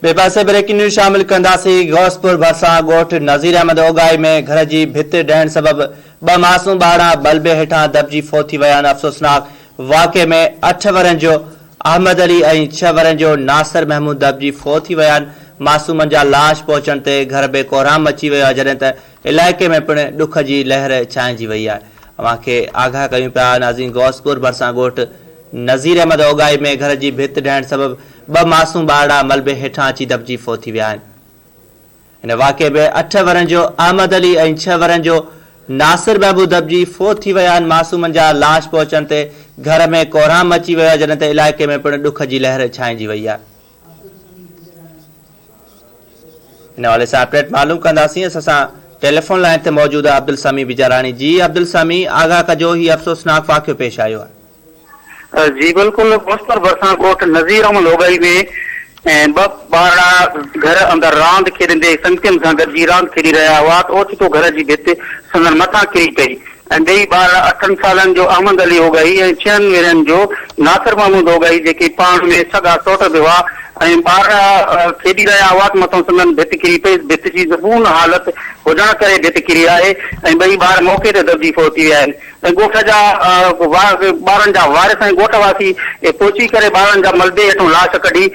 ٻئي پاسي breaking news شامل ڪنداسين، غوثپور ڀرسان ڳوٺ نظير احمد اوڳاهي ۾ گهر جي ڀت ڊهڻ سبب ٻه معصوم ٻارڙا ملبي هيٺان دٻجي فوت ٿي ويا آهن، افسوسناڪ واقعي ۾ اٺ ورهين جو احمد علي ۽ ڇهه ورهين جو ناصر محمود دٻجي فوت ٿي ويا آهن، معصومن جا لاش پهچڻ تي گهر ۾ ڪهرام مچي ويو آهي جڏهن ته علائقي ۾ پڻ ڏک جي لهر ڇانئجي وئي آهي. اوهان کي آگاهه ڪيون پيا ناظرين غوثپور ڀرسان ڳوٺ نظير احمد اوڳاهي ۾ گهر جي ڀت ڊهڻ سبب ٻه معصوم ٻارڙا ملبي هيٺان اچي دٻجي فوت ٿي ويا آهن. ان واقعي ۾ اٺ ورهين جو احمد علي ۽ ڇهه ورهين جو ناصر محمود دٻجي فوت ٿي ويا آهن. معصومن جا لاش پهچڻ تي گهر ۾ ڪهرام مچي ويو آهي جڏهن ته علائقي ۾ پڻ ڏک جي لهر ڇانئجي وئي آهي. ان حوالي سان اپڊيٽ معلوم ڪنداسين اسان سان ٽيليفون لائين تي موجود آهي عبدالسميع بجاراڻي جي عبدالسميع آگاهه ڪجو هي افسوسناڪ واقعو پيش آيو آهي. جي بلڪل بوستر ڀرسان ڳوٺ نظير احمد اوڳاهي ۾ ٻه ٻارڙا گهر اندر راند کيڏندي سنگتين سان گڏجي راند کيڏي رهيا هئا ته اوچتو گهر جي ڀت سندن مٿان ڪري پئي ۽ ٻئي ٻارڙا اٺن سالن جو احمد علي اوڳاهي ۽ ڇهن ورهين جو ناصر محمود اوڳاهي جيڪي پاڻ ۾ سڳا سئوٽ به هئا ۽ ٻارڙا کيڏي رهيا هئا ته مٿان سندن ڀت ڪري پئي ڀت جي زبون حالت هجڻ ڪري ڀت ڪري آهي ۽ ٻئي ٻار موقعي تي دٻجي فوت ٿي ويا آهن. ۽ ڳوٺ جا ٻارن جا وارث ۽ ڳوٺ واسي پهچي ڪري ٻارن جا ملبي هيٺون لاش ڪڍي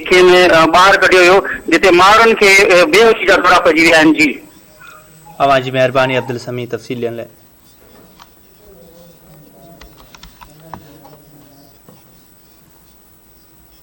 کين ٻاهر ڪڍيو ويو جتي مائرن کي بيهوشي جا دورا پئجي ويا آهن جي. اوهان جي مهرباني عبدالسميع تفصيل ڏيڻ لاء.